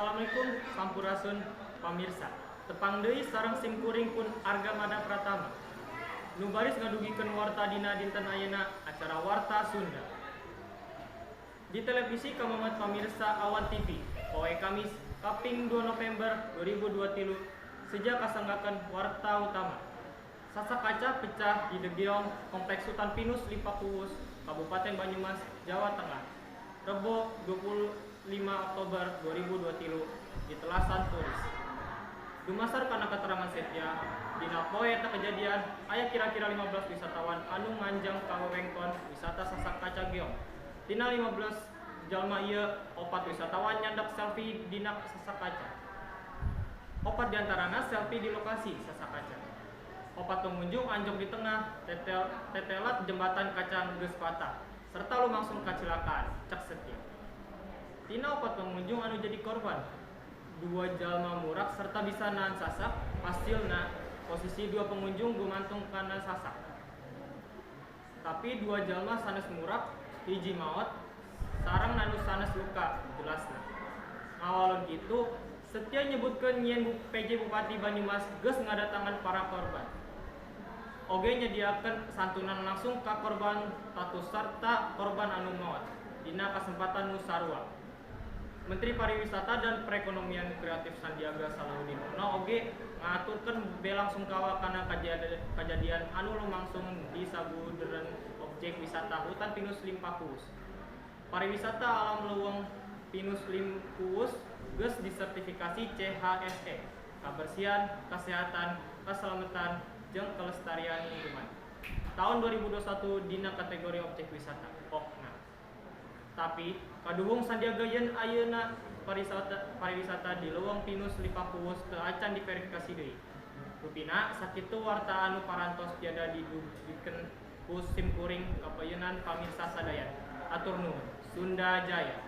Assalamualaikum, sampurasun pamirsa. Tepang deui sareng simkuring pun Arga Mada Pratama. Nu baris ngadugikeun warta dina dinten ayeuna, acara Warta Sunda. Di televisi kamamat pamirsa Awan TV, poe Kamis kaping 2 November 2023 seja kasanggakeun warta utama. Sasak kaca pecah di De Geong, Kompleks Hutan Pinus Limpakuwus, Kabupaten Banyumas, Jawa Tengah. Rebo 25 Oktober 2023 ditelasan turis. Dumasar kana keterangan Setya, dina poe eta kejadian aya kira-kira 15 wisatawan anu nganjang ka wewengkon wisata Sasak Kaca Geong. Tina 15 jalma ieu, opat wisatawan nyandak selfie dina sasak kaca. Opat diantarana selfie di lokasi sasak kaca. Opat pengunjung anjog di tengah tetelat jembatan kaca geus patah serta lumangsung kacilakaan, cek Setya. Tina opat pengunjung anu jadi korban, dua jalma murak serta bisa nahan sasak, hasilna posisi dua pengunjung gumantung kana sasak. Tapi dua jalma sanes murak, hiji maot, sareng anu sanes luka, jelasna. Ngawalon kitu, Setya nyebutkeun yen PJ Bupati Banyumas geus ngadatangan para korban. Oge nyediakeun santunan langsung ka korban tatu sarta korban anu maot dina kasempatan nu sarua. Menteri Pariwisata dan Perekonomian Kreatif Sandiaga Salahuddin Uno oge ngaturkeun bela sungkawa kana kajadian anu lumangsung di sabudeureun objek wisata Hutan Pinus Limpakuwus. Pariwisata alam Leuweung Pinus Limpakuwus geus disertifikasi CHSE, kabersihan, kesehatan, keselamatan, jeung kelestarian lingkungan. Tahun 2021 dina kategori objek wisata OKNA. Tapi kaduhung Sandiaga yen ayeuna pariwisata di Leuweung Pinus Limpakuwus teu acan diverifikasi deui. Rupina sakitu warta anu parantos tiasa didugikeun ku simkuring kapayunan pamirsa sadaya. Hatur nuhun. Sunda Jaya.